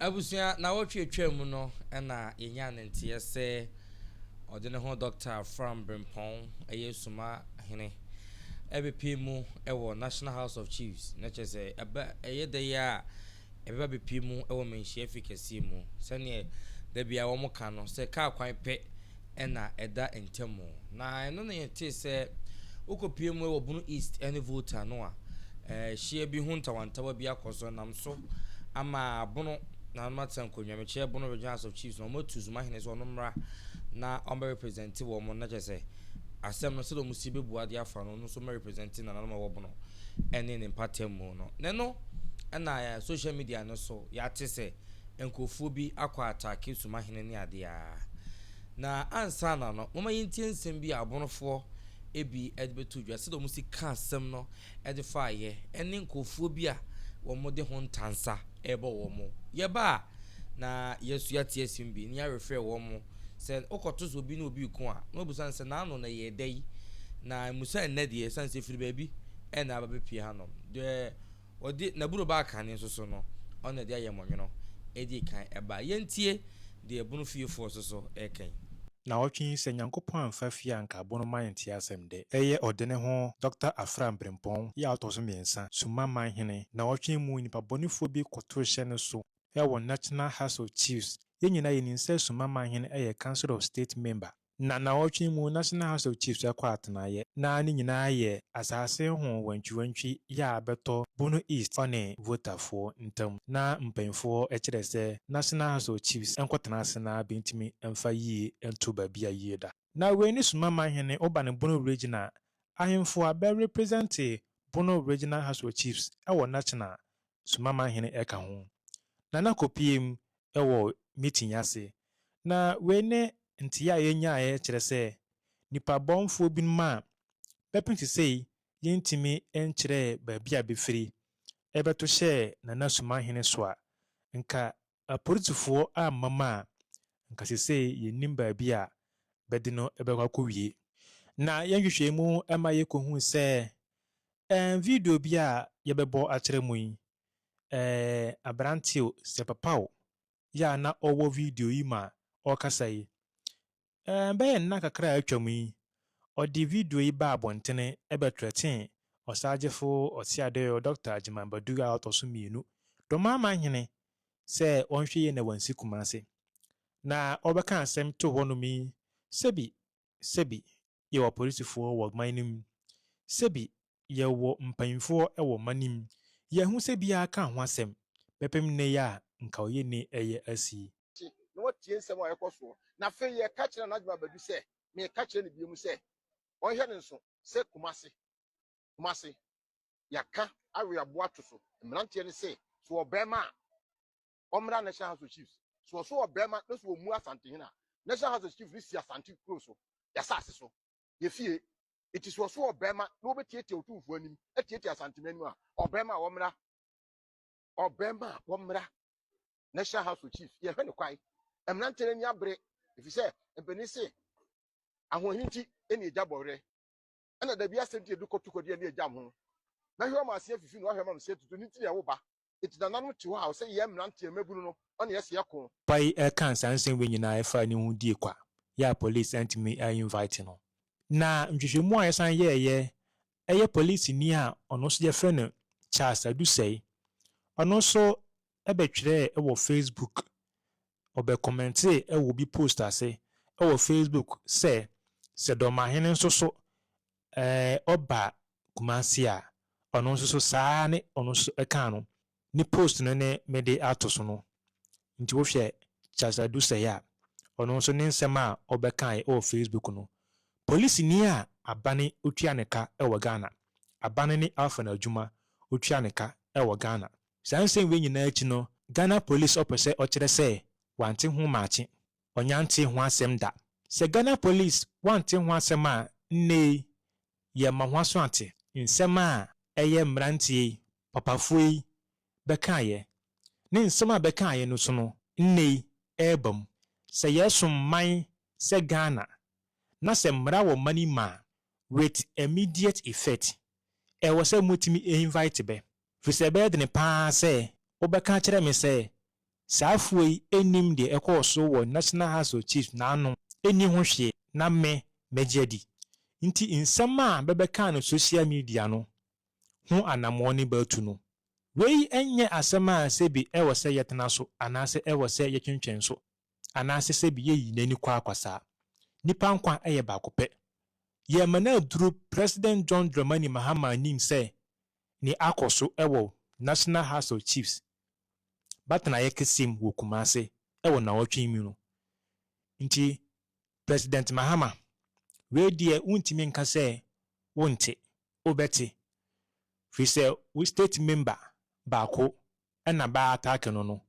Abusua, nawɔtwe atwa mu no ɛna yɛnya ne nteɛ sɛ ɔde ne ho Dr. Afram Brempɔn, ɛyɛ Suma hene, ɛbɛpie mu ɛwɔ National House of Chiefs, na kyerɛ sɛ ɛbɛ ɛyɛ dɛ yi a ɛbɛba bɛpie mu ɛwɔ Manhyia fi kɛseɛ mu, sɛneɛ dabi a wɔn ka no sɛ kaa kwan pɛ ɛna ɛda ntam. Na ɛno na yɛte sɛ wokɔpie mu ɛwɔ Bono East ɛne Volta no a hyia bi ho ntawantawa bi akɔ so, nam so ama Bono na ɔnom atena nkonnwa. Mekyerɛ Bono Regional House of Chiefs na wɔn atu Sumahene sɛ ɔno mmra na ɔmbɛ represent wɔn, na kyerɛ sɛ asɛm no sɛdeɛ wɔn si bɛbua de afa no, ɔno nso mɛ represent nananom a ɛwɔ Bono ɛne ne mpatam mu no. Na ɛno ɛna social media no so yɛate sɛ nkurɔfoɔ bi akɔ attack Sumahene ne adeɛ a. Na ansa na no, moma yɛntie nsɛm bi a Abonofoɔ ebi ɛde bɛto dwa, sɛdeɛ wɔn si ka asɛm no ɛde faayɛ, ɛne nkurɔfoɔ bi a wɔn de ho ntansa ɛrebɔ wɔn. Yɛba a, na yɛsu ate asim bi ne yɛarefrɛ wɔn sɛ wokɔto so obi ne obi ko a, na obusa no sɛ n'ano na yɛ dɛ yi na musa nnɛ deɛ san sɛ firi baabi ɛna aba bɛpie hanom deɛ ɔde n'aburo ba akane nso so no, ɔna de ayɛ mɔnwono ɛdi kan ɛba. Yɛntie deɛ Bono fiefoɔ so so ɛɛkan. Na ɔtwe yi, sɛ Nyankopɔn amfa fie a, anka Abono ma yɛnte asɛm dɛ ɛyɛ ɔde ne ho Dr. Afram Brempɔn yɛ a ɔtɔ so mmiɛnsa, Sumaman hene. Na ɔtwe mu nipa bɔnefoɔ bi kɔtoo hyɛ no so ɛwɔ National House of Chiefs. Yɛn nyinaa yɛnim sɛ Sumaman hene ɛyɛ Council of State member, na nawɔtwe mu National House of Chiefs ɛkɔ atenaeɛ na ne nyinaa yɛ asase ho wantwiwantwi yɛ a bɛtɔ Bono East ɔne Voltafoɔ ntam, na mpanyinfoɔ kyerɛ sɛ National House of Chiefs nkɔtena ase na bɛntumi mfa yie nto baabi a yie da. Na wei ne Sumaman hene ɔba ne Bono Regional ahemfo a bɛ represent Bono Regional House of Chiefs ɛwɔ national, Sumaman hene ɛka ho. Nana kɔpie mu ɛwɔ meeting ase, na wei ne nteɛ a yɛnyaeɛ kyerɛ sɛ nipa bɔnfoɔ binom a bɛpem sesei yɛntumi nkyerɛ baabi a bɛfiri ɛbɛto hyɛɛ Nana Sumahene so a, nka apolisifoɔ amma mu a, nka sesei yɛnnim baabi a bɛde no bɛkɔ akɔwie. Na yɛnhwehwɛ mu ma yɛkɔhu sɛ video bi a yɛbɛbɔ akyerɛ mu yi, aberante o, sɛ papa o, yɛ a na ɔwɔ video yi ma ɔrekasa yi, bɛyɛ nna kakra a atwa mu yi, ɔde video yi baa abɔntene bɛtrɛtee Ɔsagyefo Ɔteadeɛ Dr. Agyeman Badu a ɔtɔ so mmienu, Dɔmaama hene, sɛ ɔnhwɛ yie na wansi Kumase. Na ɔbɛka asɛm to hɔnom yi, sɛbi sɛbi yɛwɔ apolisifoɔ wɔ ɔman no mu, sɛbi yɛwɔ mpanyinfoɔ wɔ ɔman no mu, yɛho sɛ biara ka ho asɛm bɛpem nnɛ yi a nka ɔyɛ ni ɛyɛ asi. Na watie nsɛm a ɛkɔ soɔ. Na afei yɛka kyerɛ n'adwuma Badu sɛ, meka kyerɛ no bio mu sɛ ɔnhwɛ ne nso sɛ Kumase, Kumase yɛaka awe aboa to so. Mmeranteɛ no sɛ so ɔbɛrima a, ɔmmra National House of Chiefs so. Ɔso ɔbɛrima no so ɔmu Asantehene a, National House of Chiefs no si Asante kuro so, yɛasase so, yɛfie eti so. Ɔso ɔbɛrima na wɔbɛtiatia Otumfoɔ anim, atiatia Asantehene anim a, ɔbɛrima a wɔmmra, ɔbɛrima a wɔmmra National House of Chiefs. Yɛhwɛ ne kwan. Mmeranteɛ no ani abere, ɛfiri sɛ mpanin se ahoɔhin nti ɛne egya bɔwerɛ, ɛna dabi asɛm ti edu kɔto kɔdi ɛne egya ho. Mɛhwɛ ɔmo ase afifi na wahwɛ ma ase atutu ne ti na ɛwo ba. Eti nananom te hɔ a ɔsɛ yɛ mmeranteɛ mmabunu no ɔne yɛsɛ yɛko. Papa yi ɛka saa nsɛm wei nyinaa ɛfa ne ho die kwa yɛ a police antumi invite no. Na nhwehwɛmu a yɛsan yɛɛyɛ, ɛyɛ polisini a ɔno nso yɛfrɛ no Charles Adusɛe, ɔno nso ɛbɛtwerɛɛ ɛwɔ Facebook, ɔbɛcomment ɛwɔ obi post ase ɛwɔ Facebook sɛ Dɔmahene nso so ɔba Kumasi a, ɔno nso so saa ne ɔno nso ɛka no ne post no ne mede ato so no. Nti wohwɛ Charles Adusɛe a, ɔno nso ne nsɛm a ɔbɛkae ɛwɔ Facebook no, polisini a abane otua ne ka ɛwɔ Ghana, abane ne alfa no adwuma otua ne ka ɛwɔ Ghana. Saa nsɛm wei nyinaa akyi no, Ghana Police ɔpɛ sɛ ɔkyerɛ sɛ wante ho maakye, ɔnyante ho asɛm da. Sɛ Ghana Police wante ho asɛm a, nne yi yɛma ho aso ate nsɛm a ɛyɛ mmeranteɛ yi, papafoɔ yi bɛkaeɛ ne nsɛm a bɛkaeɛ no so no, nne yi ɛreba mu sɛ yɛsom man sɛ Ghana na sɛ mmara wɔ man yi mu a, with immediate effect ɛwɔ sɛ motumi invite bɛ, firi sɛ ɛbɛyɛ dene paa sɛ wobɛka kyerɛ me sɛ Saa afoɔ yi nnim deɛ ɛkɔɔ so wɔ National House of Chiefs n'ano nni ho hwee na me mɛgye adi. Nti nsɛm a bɛbɛkaa no social media no ho anammɔn ne bɛatu no. Wei nyɛ asɛm a sɛbi ɛwɔ sɛ yɛtena so anaasɛ ɛwɔ sɛ yɛtwentwɛn so anaasɛ sɛbi yɛyi n'ani kɔ akɔ saa. Nipa nkwa yɛ baako pɛ. Yɛma no aduru President John Dramani Mahama anim sɛ nea akɔ so wɔ National House of Chiefs batenaeɛ kɛseɛ mu wɔ Kumase wɔ nnawɔtwe yi mu no. Nti President Mahama, wei deɛ wontumi nka sɛ wonte, wobɛte. Firi sɛ wo state member baako na bɛ attack no no.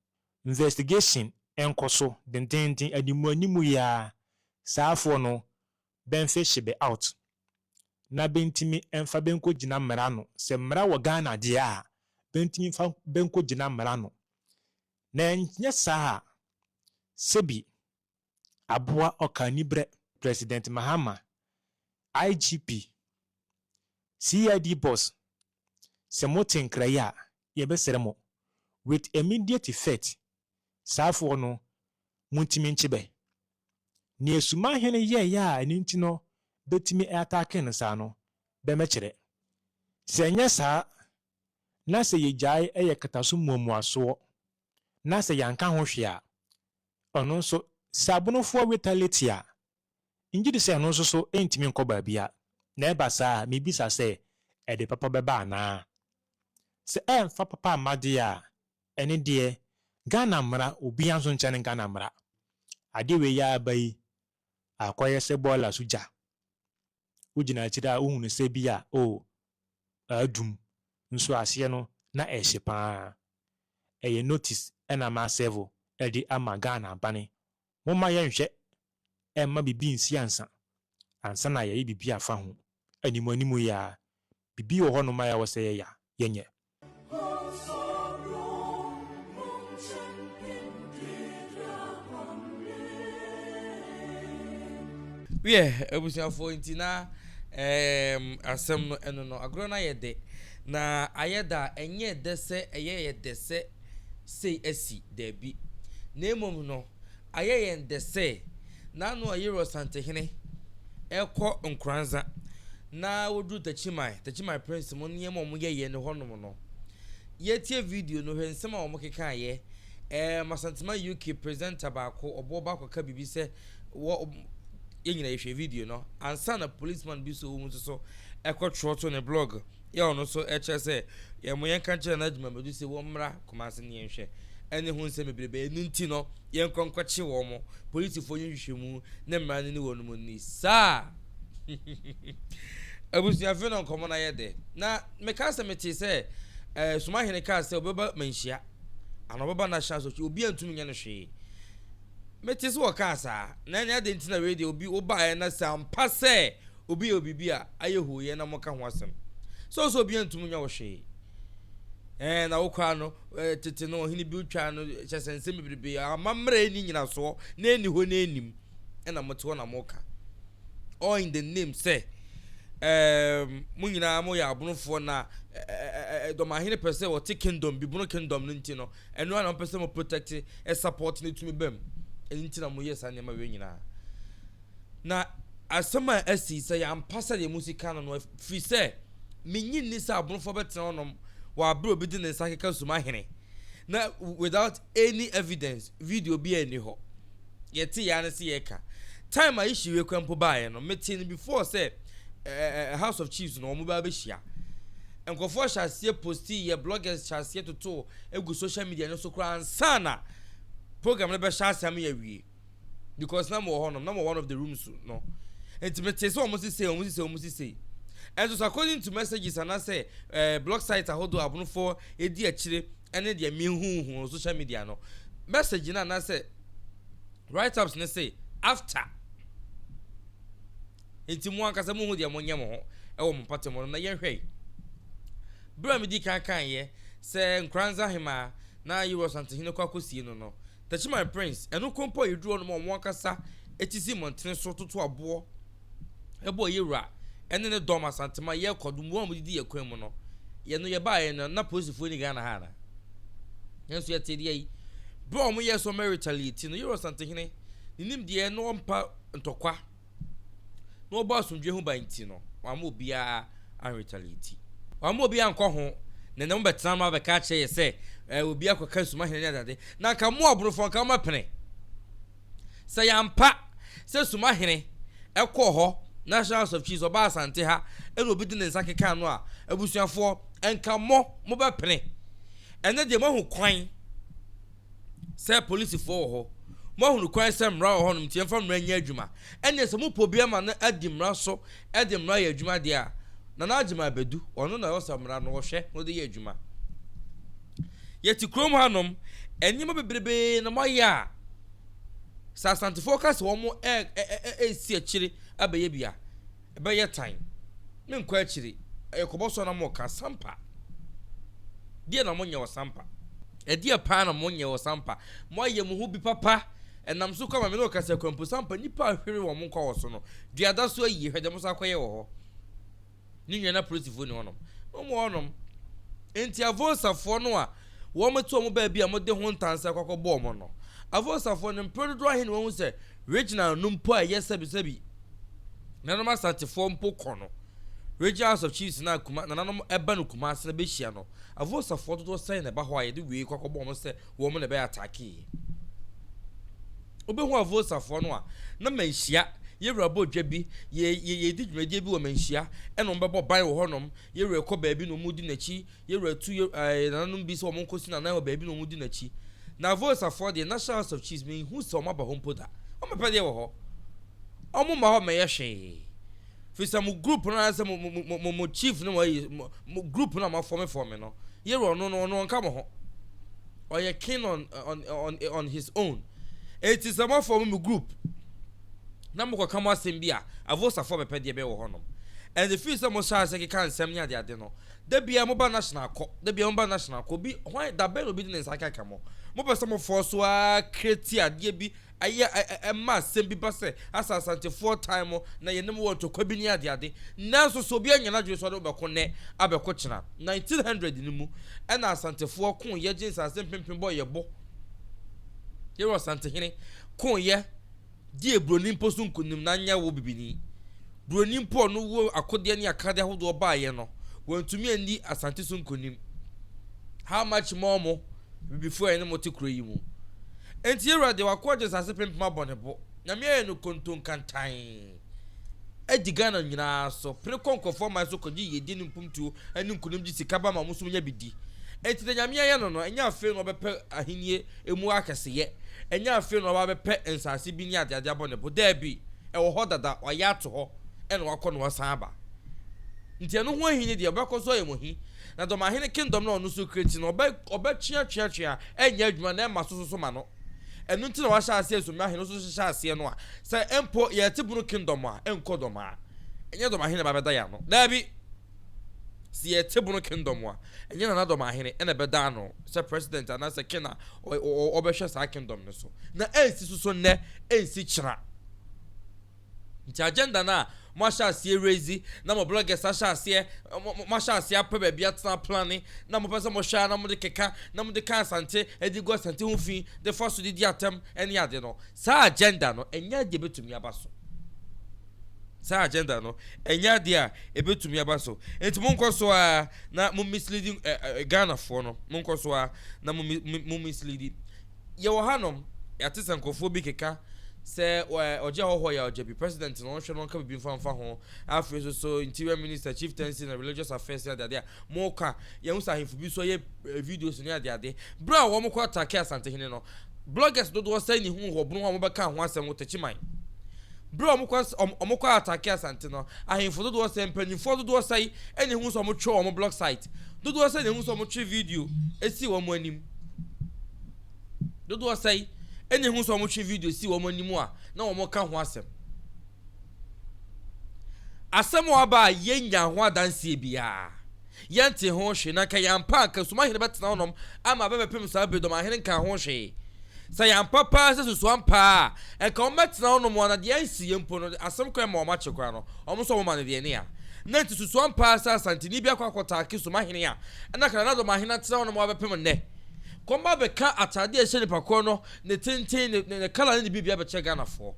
Investigation nkɔ so dendenden animu animu yi ara, saafoɔ no bɛmfe hye bɛ out na bɛntumi mfa bɛnkɔgyina mmara ano. Sɛ mmara wɔ Ghana deɛ a, bɛntumi mfa bɛnkɔgyina mmara ano. Na ɛnyɛ saa a, sɛbi aboa ɔka aniberɛ. President Mahama, IGP, CID boss, sɛ mote nkra yi a, yɛbɛsrɛ mo, with immediate effect, saafoɔ no montumi nkye bɛ. Nea Sumahene yɛeɛ a ɛno nti no bɛtumi attack no saa no, bɛmɛkyerɛ. Sɛ ɛnyɛ saa na sɛ yɛgyae yɛ kataso mmuamuasoɔ na sɛ yɛanka ho hwee a, ɔno nso sɛ abonofoɔ retaliate a, ngye di sɛ ɛno nso so ntumi nkɔ baabia. Na ɛba saa a, mebisa sɛ ɛde papa bɛba anaa? Sɛ ɛmfa papa amma deɛ a, ɛne deɛ Ghana mmara, obiara nso nkyɛn Ghana mmara. Adeɛ wei yɛ aba yi, akɔyɛ sɛ bɔɔla so gya. Wogyina akyire a wohunu sɛ bi a o adum nso aseɛ no na ɛhye paa. Ɛyɛ notice ɛna ma serve ɛde ama Ghana abane. Momma yɛnhwɛ ɛmma biribi nsi ansa ansa na yɛyɛ biribi afa ho. Animu animu yi a, biribi wɔ hɔnom a ɛwɔ sɛ yɛyɛ a, yɛnyɛ. Wiɛ, abusuafoɔ, nti na asɛm no ɛno no, agorɔ no ayɛ dɛ. Na ayɛ da a, ɛnyɛ dɛ sɛ ɛyɛ yɛ dɛ sɛ sei asi, daabi. Na mmom no, ayɛ yɛn dɛ sɛ n'ano a Yerɔ Santehene ɛkɔ Nkoranza na wɔduru Takyiman, Takyiman Prince mu nneɛma a wɔyɛyɛ no hɔnom no. Yɛtie video no, hwɛ nsɛm a wɔkekaeɛ. Asantema UK presenter baako, ɔboɔ baako ka biribi sɛ wɔ yɛn nyinaa yɛhwɛ video no ansa na policeman bi so wɔ mu nso so ɛkɔtwerɛ to ne blog yɛ ɔno nso ɛkyerɛ sɛ yɛn mo yɛnka nkyerɛ n'adwuma mɛdu sɛ wɔn mmra Kumase ne yɛnhwɛ ɛne ho nsɛm bebrebe. Ɛno nti no yɛnkɔ nkɔkye wɔn mo polisifoɔ nyɛ nhwehwɛmu ne mmara no ne wɔn mu ni saa. Abusuafo no nkɔmɔ no ayɛ dɛ. Na meka sɛ mete sɛ Sumahene kaa sɛ ɔbɛba manhyia ana ɔbɛba national so obi antumi nyɛ no hwee. Mete sɛ wɔkaa saa na ɛne ade nti na wei deɛ obi wobaeɛ na sɛ ampa sɛ obi yɛ biribi a ayɛ hooyɛ na moka ho asɛm sɛ ɔsɛ obi antumi nyɛ wo hwee. Na wokora no tete no ɔhene bi wotwa no kyɛ sɛ nsɛm bebrebe amammerɛ ɛni nyinasoɔ na ɛni hɔ na ɛnim ɛna mote hɔ na moka all in the name sɛ mo nyinaa moyɛ abonofoɔ na dɔmahene pɛ sɛ wɔte kingdom bi bono kingdom no nti no ɛno ara na mopɛ sɛ mo protect support no tumi bam. Ɛno nti na moyɛ saa nneɛma wei nyinaa. Na asɛm a asi sɛ yɛampa sɛdeɛ mo si ka no no, firi sɛ menyi nni sɛ abonofoɔ bɛtena hɔnom wɔ abere obi de ne nsa keka Sumahene na without any evidence, video bi a ɛni hɔ. Yɛte yɛa ne sɛ yɛka time a issue kura mpo baeɛ no, mete no before sɛ House of Chiefs no wɔn ba bɛhyia. Nkurɔfoɔ hyɛ aseɛ posti yɛ bloggers hyɛ aseɛ toto egu social media no so koraa ansa na program no bɛhyɛ ase ama yɛawie, because na mo wɔ hɔnom na mo wɔ one of the rooms no. Nti mete sɛ wɔn sise wɔn sise wɔn sise. Ɛnso so according to messages anaasɛ blog site ahodoɔ abonofoɔ edi akyire ɛne deɛ mihuhu wɔ social media no, message no anaasɛ write ups ne say after. Nti mo ankasa mo hu deɛ mo nyɛ mo ho ɛwɔ mo mpɔtam no. Na yɛnhwɛ yi, bere a medi kan kan yɛ sɛ Nkoranza hemaa na Yerɔ Santehene kɔ akɔsie no no Takyiman Prince, ɛno kɔmpo a yɛduru hɔ nom a wɔn ankasa ti si mmɔntene so toto aboɔ ɛbɔ yɛwura ɛne ne dɔm Asantema yɛkɔ do mu a wɔdidi yɛ kwan mu no, yɛno yɛbaeɛ no na polisifoɔ ni Ghana ha ana? Nanso yɛte deɛ yi. Berɛ a wɔyɛɛ sɛ wɔbɛ retaliate no, Yero Asantehene, ne nimdeɛ na ɔmpa ntɔkwa na ɔbɔ asomdwoeɛ ho ban nti no, wamma obiara anretaliate. Wamma obiara ankɔ ho, na ɛnnɛ mobɛtena no abɛka akyerɛ yɛ sɛ eh, obi akɔka Sumahene ne adeade. Na anka mo aborofoɔ anka mobɛpene. Sɛ yɛampa sɛ Sumahene ɛkɔɔ hɔ, National House of Chiefs, ɔbaa Asante ha, ɛna obi de ne nsa kekaa no a, abusuafoɔ, ɛnka mo mobɛpene. Ɛnnɛ deɛ moahu kwan sɛ polisifoɔ wɔ hɔ, moahunu kwan sɛ mmara wɔ hɔnom nti yɛmfa mmara nyɛ adwuma. Ɛnneɛ sɛ mopɛ obi ama no adi mmara so de mmara yɛ adwuma deɛ a, Nana Agyemang Badu, ɔno na ɛwɔ sɛ mmara no ɔhwɛ na ɔde yɛ adwuma. Yɛte kurom hanom, nneɛma bebrebee na moayɛ a, sɛ Asantefoɔ ka sɛ wɔn ɛresi akyire abɛyɛ bi a, Ɛbɛyɛ tan. Menkɔ akyiri. Ɛyɛ kɔbɔ so na moka. Sampa. Deɛ na monyɛ wɔ Sampa? Ɛdeɛ paa na monyɛ wɔ Sampa? Moayɛ mo ho bi papa. Ɛnam so kɔ ma me ne wo kasa kura mpo. Sampa, nnipa a hwere wɔn nkwa wɔ so no, dua da so ayie. Hwɛ deɛ mo san akɔyɛ wɔ hɔ. Ne nua na polisifoɔ ni hɔnom. Na wɔn wɔ hɔnom. Enti Avonsafoɔ no a wɔte wɔn baabi a mode ho ntansa kɔ akɔbɔ wɔn no, Avonsafoɔ no, mprɛ dodoɔ ahe na wɔahu sɛ regional no mpo a ɛyɛ sɛbisɛbi Nananom Asantefoɔ mpo kɔ no, Regional House of Chiefs no a Kuma, nananom ɛba no Kumase no bɛhyia no, Avonsafoɔ dodoɔ sɛn na ɛba hɔ a yɛde wei kɔ akɔbɔ wɔn sɛ wɔn na ɛbɛyɛ atake? Wobɛhu Avonsafoɔ no a, na manhyia, yɛwura bɔ dwa bi, yɛ, yɛ, yɛdi dwumadie bi wɔ manhyia, ɛna wɔn bɛbɔ ban wɔ hɔnom, yɛwura kɔ baabi na wɔn di n'akyi, Yɛwura tu yɛ ɛɛ nananom bi sɛ wɔn nkɔsi n'anan wɔ baabi na wɔn di n'akyi. Na Avosafoɔ deɛ, National House of Chiefs, menhu sɛ wɔn aba hɔ mpo da. Wɔn bɛpɛ deɛ wɔ hɔ. Wɔn mma hɔ mmɛyɛ hwee. Firi sɛ mo group no anaasɛ mo mo mo mo chief no mo ayi mo mo group no a mo afɔme fɔme no, yɛwura ɔno no ɔno ɔnka mo ho. Ɔyɛ king on on on on his own. Eti sɛ mo afɔme mo group na mokɔka mo asɛm bi a, Avosafoɔ bɛpɛ deɛ bɛyɛ wɔ hɔnom. And firi sɛ mo hyɛ ase keka nsɛm ne adeade no, Da biara moba national kɔ, da biara moba national kɔ. Obi, hwan, da bɛn na obi de ne nsa akeka mo? Mopɛ sɛ mo fɔɔ so ara create adeɛ bi, ɛyɛ, ɛma asɛm bi ba sɛ, asa Asantefoɔ tan mo, na yɛne mo wɔ ntɔkwa bi ne adeade. Nanso sɛ obi anya n'adwene sɛ ɔde wo bɛko nnɛ, abɛko kyena. 1900 no mu, ɛna Asantefoɔ ko yɛ gye nsase mpempem bɔ yɛ bo. Yɛwɔ Asantehene ko yɛ. Di broni mpo so nkonim na nyɛ wo bibini. Broni mpo a ɔno wɔ akodeɛ ne akadeɛ ahodoɔ baeɛ no, wantumi anni Asante so nkonim. How much more mo, abibifoɔ a yɛne mo te kuro yi mu. Enti yɛwura deɛ wako agye nsase pempem abɔ ne bo. Nyame ayɛ no kontonkantan adi Ghana nyinaa so. Pere kɔ nkurɔfoɔ man so kɔgye yiedie ne mpuntuo ne nkonim gye sika ba ma wɔn nso nya bi di. Enti deɛ Nyame ayɛ no no, ɛnyɛ afei na ɔbɛpɛ ahennie emu akɛseyɛ. Ɛnyɛ afei na ɔba abɛpɛ nsase bi ne adeade abɔ ne bo. Dabi, ɛwɔ hɔ dada, wayɛ ato hɔ, ɛna wakɔ na wasan aba. Nti ɛno ho ahi no deɛ, ɔbɛkɔ so ayɛ mo ahi. Na Dɔmahene kingdom no a ɔno nso create no, ɔbɛ, ɔbɛtweatweatwea, ɛnyɛ adwuma na ɛmma so so so ma no. Ɛno nti na wahyɛ aseɛ Sumahene nso hyehyɛ aseɛ no a, sɛ mpo yɛte Bono kingdom a, ɛnkɔ Dɔmaa. Ɛnyɛ Dɔmahene na ɛba bɛda yɛn ano. Dabi! Sɛ yɛte Bono Kingdom a, ɛnyɛ Nana Dɔmahene na ɛbɛda ano sɛ president anaasɛ king a ɔbɛhwɛ saa kingdom no so. Na ɛnsi so so nnɛ, ɛnsi kyena. Nti agenda no a moahyɛ aseɛ raise na mo bloggers ahyɛ aseɛ, moahyɛ aseɛ apɛ baabi atena plane na mopɛ sɛ mohwɛ a na mode keka na mode ka Asante de gu Asante ho fi de fa so de di atɛm ne ade no, saa agenda no ɛnyɛ adeɛ bɛtumi aba so. Saa agenda no, ɛnyɛ adeɛ a ɛbɛtumi aba so. Nti monkɔ so ara na mo mislead ɛ ɛ Ghanafoɔ no. Monkɔ so ara na mo mo mislead. Yɛwɔ hanom, yɛate sɛ nkurɔfoɔ bi keka sɛ ɔgye ahɔhoɔ yɛ ɔgya bi. President no ɔnhwɛ no ɔnka biribi mfa mfa ho. Afei nso so Interior Minister, Chieftaincy na Religious Affairs ne adeade a moka. Yɛhu sɛ ahemfo bi nso yɛ videos ne adeade. Berɛ a wɔkɔ atake Asantehene no, Bloggers dodoɔ sɛn ne huu wɔ bono hɔ a wɔbɛkaa ho asɛm wɔ Techiman? Berɛ a wɔkɔ wɔkɔ atake Asante no, ahemfo dodoɔ sɛn, mpanimfoɔ dodoɔ sɛn na ehuu sɛ wɔtwe wɔn blog site? Dodoɔ sɛn na ehuu sɛ wɔtwe video si wɔn anim? Dodoɔ sɛn na ehuu sɛ wɔtwe video si wɔn anim a na wɔka ho asɛm? Asɛm a aba a yɛnnya ho adanseɛ biara. Yɛntee ho hwee, na anka ɛyɛ ampa a anka Sumahene bɛtena hɔnom ama abɛbɛpem saa bere, Dɔmahene nkaa ho hwee. Sɛ ɛyɛ ampa paa sɛ susuampa a, anka wɔbɛtena hɔnom a na deɛ ansi yɛ mpo no, asɛm koraa ɛma wɔakye koraa no, wɔn nso wɔma no deɛ ne a. Na nti susuampa sɛ Asanteni bi akɔ akɔtaake Sumahene a, ɛna anka Nana Dɔmahene atena hɔnom abɛpem nnɛ. Kɔmba bɛka ataadeɛ a ɛhyɛ nipa korɔ no ne tenten ne ne colour ne ne biribiara bɛkyerɛ Ghanafoɔ.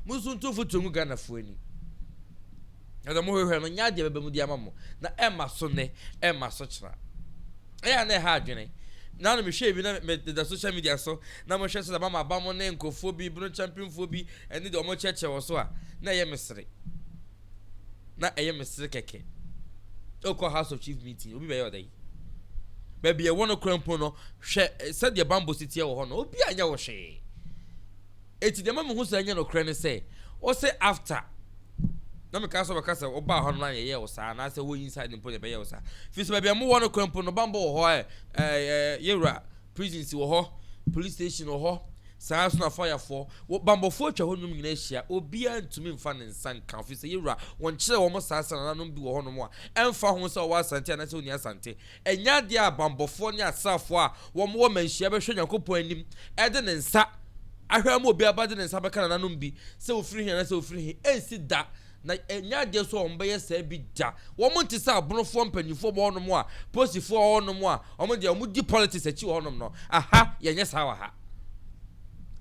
Mo nso nto mfuturo ngu Ghanafoɔ ani. Na deɛ mohwehwɛ no nyɛ adeɛ bɛba mu de ama mo na ɛmma so nnɛ ɛmma so kyena. Ɛyɛ a na ɛha adwene. Na no mehwɛ bi na meda social media so na mohwɛ sɛ mama aba mo ne nkurɔfoɔ bi bunu kyɛmpemfoɔ bi ɛne deɛ wɔkyerɛkyerɛ wɔ so a na ɛyɛ mesere. Na ɛyɛ mesere kɛkɛ. Okɔ House of Chief meeting obi bɛyɛ ɔdɛ yi. Baabi ɛwɔ no kora mpo no hwɛ sɛdeɛ bambɔ si teɛ wɔ hɔ no obi anyɛ wo hwee. Enti deɛ ɛma mehu sɛ ɛnyɛ nokorɛ ne sɛ, wose after na mekaa sɛ wɔbɛka sɛ wobaa hɔ no na yɛyɛɛ wo saa anaasɛ wɔ inside mpo na yɛbɛyɛ wo saa. Firi sɛ baabi a mowɔ no kora mpo no bammɔ wɔ hɔ ɛ ɛ yɛwura prisons wɔ hɔ, police station wɔ hɔ, saa nso na firefoɔ, wɔ bammɔfoɔ atwa hɔ nom nyinaa ahyia, obiara ntumi mfa ne nsa nka firi sɛ yɛwura wɔnkyerɛ wɔn saa sɛ nananom bi wɔ hɔnom a ɛmfa ho sɛ ɔwɔ Asante anaasɛ ɔnni Asante. Ɛnyɛ adeɛ a bammɔfoɔ ne asraafoɔ a wɔwɔ manhyia bɛhwɛ Onyankopɔn anim de ne nsa ahwɛ ama obi aba de ne nsa bɛka nananom bi sɛ wɔfiri he anaasɛ wɔfiri he. Ɛnsi da, na ɛnyɛ adeɛ nso a wɔbɛyɛ saa bi da. Wɔn nte sɛ abonofoɔ mpanimfoɔ wɔ hɔnom a, polisifoɔ wɔ hɔnom a, wɔn deɛ wɔdi politics akyi wɔ hɔnom no. Aha, yɛnyɛ saa wɔ ha.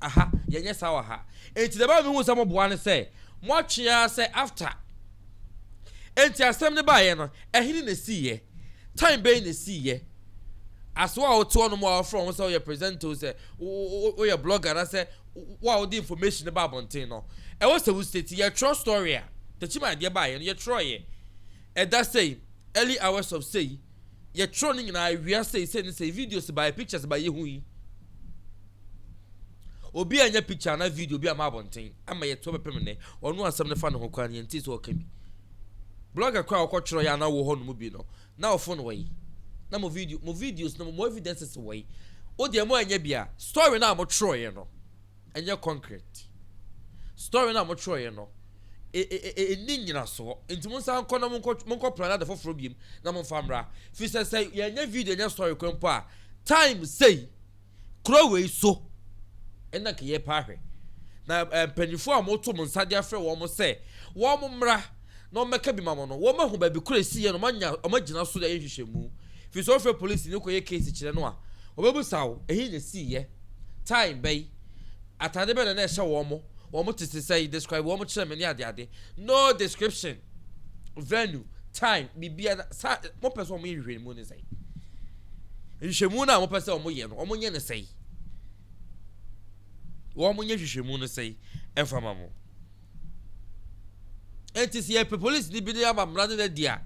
Aha, yɛnyɛ saa wɔ ha. Enti deɛ ɛbɛma mehu sɛ moboa ne sɛ, moatwe ara sɛ after. Enti asɛm no baeɛ no, ɛhene na ɛsiiɛ? Time bɛn na ɛsiiɛ? As wo a wote hɔnom a wɔfrɛ wo ho sɛ woyɛ presenter o, sɛ woyɛ blogger anaasɛ wo a wode information no ba abɔnten no, ɛwɔ sɛ wo state. Yɛtwerɛ story a, Techiman adeɛ baeɛ no, yɛtwerɛeɛ. Ɛda sei, early hours of sei, yɛtwerɛ no nyinaa, awia sei, sei ne sei, videos baeɛ, pictures baeɛ, yɛhui. Obi anya picture anaa video bi ama abɔnten ama yɛto bɛpem nnɛ, ɔno asɛm no fa ne ho koraa no yɛntee sɛ ɔka bi. Blogger koraa a ɔkɔtwerɛ yɛ anaa wɔ hɔ nom bi no, na wo phone wɔ yi, na mo video, mo videos no, mo evidences wɔ yi. Wo deɛ mo anya bi a, story no a motwerɛeɛ no, ɛnyɛ concrete. Story no a motwerɛeɛ no, ɛnni nnyinasoɔ. Nti monsan nkɔ na monkɔ, monkɔ plan ade foforɔ biom na momfa mmra. Firi sɛ sɛ yɛnyɛ video nyɛ story koraa mpo a, time sei, Kuro wei so na nka yɛpɛ ahwɛ. Na mpanyinfoɔ a wɔto mo nsa de afrɛ wɔn sɛ wɔn mmra na wɔmmɛka bi ma mo no, wɔn ahu baabi koro esi yɛ no, wɔn anya wɔn agyina so de ayɛ nhwehwɛmu. Firi sɛ wɔfrɛ polisi ne kɔyɛ case kyerɛ no a, wɔbɛbusa wo, ɛhe na esi yɛ, time bɛyi, atade bɛn na na ɛhyɛ wɔn, wɔn tete sɛn, describe wɔn kyerɛ me ne adeade. No description, venue, time, biribiara, sa mopɛ sɛ wɔyɛ nhwehwɛmu ne sɛn? Nhwehwɛmu no a wɔpɛ sɛ wɔyɛ no, wɔnyɛ no sɛe. Wɔnyɛ nhwehwɛmu no sɛe ɛmfa ma mo. Enti sɛ yɛpɛ polisi ni bi de ama mmara no adi a,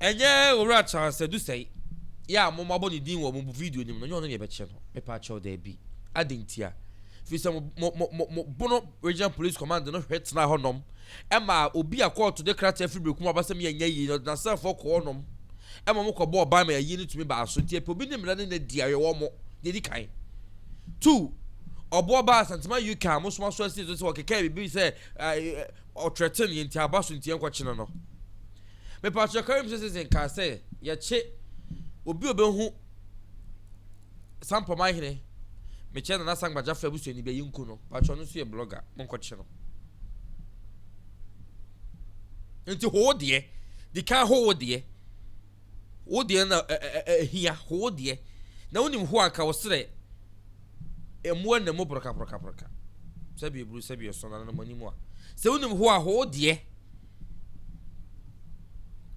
ɛnyɛ owura Charles Adusɛe yɛ a mo abɔ ne din wɔ mo video no mu no, ɛnyɛ ɔno na yɛbɛkyɛ no. Mepa kyɛw daabi. Adɛn ntia? Firi sɛ mo mo mo mo Bono Regional Police Command no hwɛ tena hɔnom ɛma obi a kɔɔto de krataa firi Berekum aba sɛ meyɛ nyɛ yie no, ɔde n'asraafoɔ kɔ hɔnom ɛma wɔn kɔbɔɔ ban ma ayie no tumi baa so. Nti ɛpɛ obi ne mmara ne no adi a, ɛyɛ wɔn. Deɛ ɛdi kan. Two, ɔboɔ baa Asantema UK a mosoma so asi so sɛ ɔkekae biribi sɛ ɔtrɛten yɛn nti aba so nti yɛnkɔkye no no. Mepakyɛ Karim Citizen kaa sɛ yɛkye obi a ɔbɛhu Sampɔman hene mekyɛ Nana Sangba Jaffa abusuani bi a yɛnku no. Pakyɛ ɔno nso yɛ blogger monkɔkye no. Nti ho wo deɛ, di kan ho wo deɛ. Wo deɛ na ɛhia, ho wo deɛ. Na wonim ho anka wo serɛ mmoa nna mu porɔkaporɔkaporɔka. Sɛbi eburu sɛbi ɛso na nanam anim a. Sɛ wonim ho a ho wo deɛ.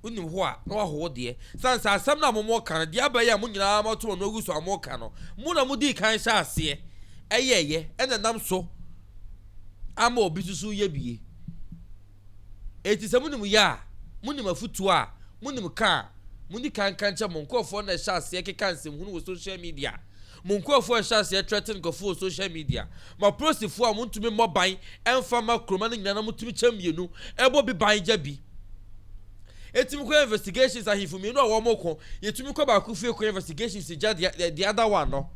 Wonim ho a na waho wo deɛ. Sane sɛ asɛm no a mo ka no, deɛ abɛyɛ a mo nyinaa moato mo ano agu so a moka no, mo na modii kan hyɛ aseɛ ɛyɛɛyɛ ɛna nam so ama obi nso so yɛ bie. Enti sɛ monim yɛ a, monim afotuo a, monim ka a, monni kan nka nkyerɛ mo nkurɔfoɔ na ɛhyɛ aseɛ keka nsɛmhunu wɔ social media. Mo nkurɔfoɔ a ɛhyɛ aseɛ threaten nkurɔfoɔ wɔ social media. Mo apolisifoɔ a montumi mmɔ ban mfa mma kuroma no nyinaa na motumi kyɛ mmienu ɛbɔ bi ban gya bi. Ɛtumi kɔyɛ investigations ahemfo mmienu a wɔn ko, yɛtumi kɔ baako fie kɔyɛ investigations gya the, the other one no.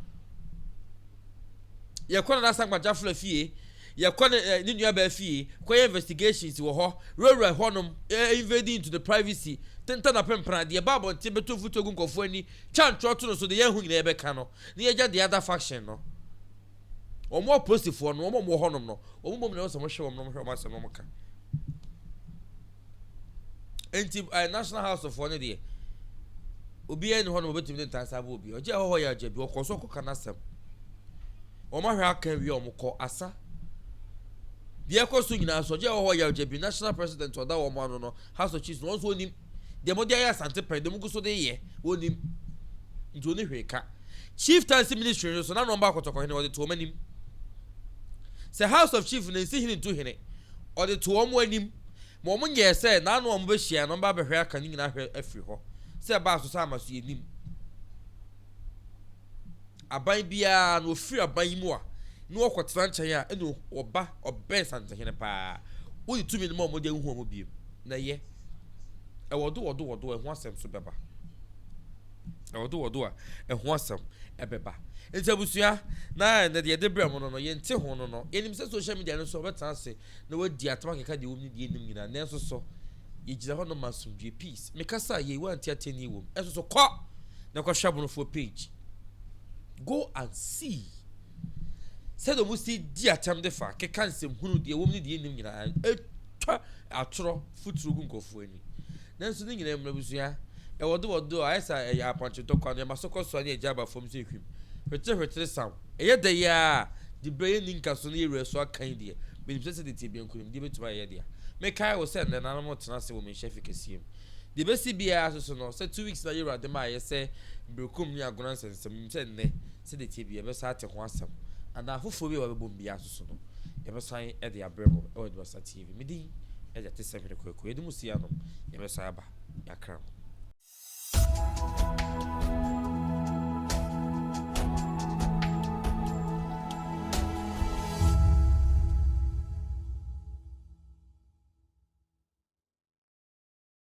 Yɛkɔ Nana Sankpa Jafla fie, yɛkɔ ne eh, ne nuabaa fie, kɔyɛ investigations wɔ hɔ, wurawura hɔnom, eh, invading into the privacy, tenta na pempena, deɛ ɛba abɔnten bɛto mfuturo gu nkurɔfoɔ ani, twa ntorɔ to no so, deɛ yɛnho nyinaa yɛbɛka no, na yɛgya the other faction no. Wɔn apolisifoɔ no, wɔn a wɔwɔ hɔnom no, wɔn mmom na ɛwɔ sɛ wɔhwɛ wɔn na wɔhwɛ wɔn asɛm na wɔka. Nti eh, National House foɔ no deɛ, Obiara nni hɔ nom a obetumi de ntansa abɔ obi. Ɔgye ahɔhɔ yɛ agya bi, ɔkɔ so kɔka n'asɛm. Wɔn ahwɛ aka awie a wɔkɔ asa. Deɛ ɛkɔ so nyinaa so ɔgye ahɔhɔ yɛ agya bi, national president ɔda wɔn ano no, House of Chiefs no, wɔn nso wɔnim. Deɛ wɔde ayɛ Asante pɛn, deɛ wɔgu so de yɛ, wɔnim. Nti wɔni hwee ka. Chieftaincy ministry no so, na nɔmba akɔtɔkɔhene wɔde to wɔn anim. Sɛ House of Chiefs no nsi hene ntu hene, ɔde to wɔn anim. Ma wɔn nyɛɛ sɛ n'ano a wɔbɛhyia no wɔbɛba abɛhwɛ aka ne nyinaa hwɛ afiri hɔ. Sɛ ɛbaa so sɛ ama so yɛnim. Aban biara no wɔfiri aban yi mu a na wɔkɔtena nkyɛn a ɛna wɔba ɔbɛn Santehene paa. Wode tumi no ma wɔn de ahuhu wɔn biem. Na ɛyɛ. Ɛwɔ do wɔ do wɔ do ɛho asɛm so bɛba. Ɛwɔ do wɔ do a ɛho asɛm ɛbɛba. Nti abusua na ɛnɛ deɛ yɛde brɛ mo no no yɛnte ho no no yɛnim sɛ social media no so wɔbɛtena ase na wadi atam akeka deɛ ɛwom ne deɛ ɛnnim nyinaa, nanso so yɛgyina hɔ nom asomdwoeɛ, peace. Mekasa a yei woante atɛnnie wom, ɛnso so kɔ na kɔhwɛ abonofoɔ page, go and see sɛdeɛ wɔn si di atɛm de fa keka nsɛm hunu deɛ ɛwom ne deɛ ɛnnim nyinaa, ɛtwa atorɔ futuro gu nkurɔfoɔ ani. Nanso ne nyinaa mu no, abusua, ɛwɔ do wɔ do a, ayɛ sɛ ɛyɛ apɔnkye ntɔkwa no, yɛma so kɔ so a ne yɛgya aba fam sɛ hwim. Hwetere hwetere saw. Ɛyɛ dɛ yi ara a, diberɛ yɛnni nkaso na yɛn wura so aka yi deɛ, menim sɛ sɛdeɛ ɛteɛ biara nkunimdie bɛtumi ayɛ yɛn dea. Mekae wo sɛ nnɛ nananom retena ase wɔ Manhyia Fi kɛseɛ mu. Deɛ ɛbɛsi biara nso so no, sɛ 2 weeks na yɛn wura de maeɛ sɛ Berekum ne Agona nsɛnsɛm, menim sɛ nnɛ, sɛdeɛ ɛteɛ biara yɛbɛsan ate ho asɛm, anaa afoforɔ bi a wɔabɛbom biara nso so no, yɛbɛsan de abrɛ mo wɔ Aduasa TV. Me din de Atesɛm Hene Kwaku. Yɛde mo si anom, yɛbɛsan aba. Yɛakra mo.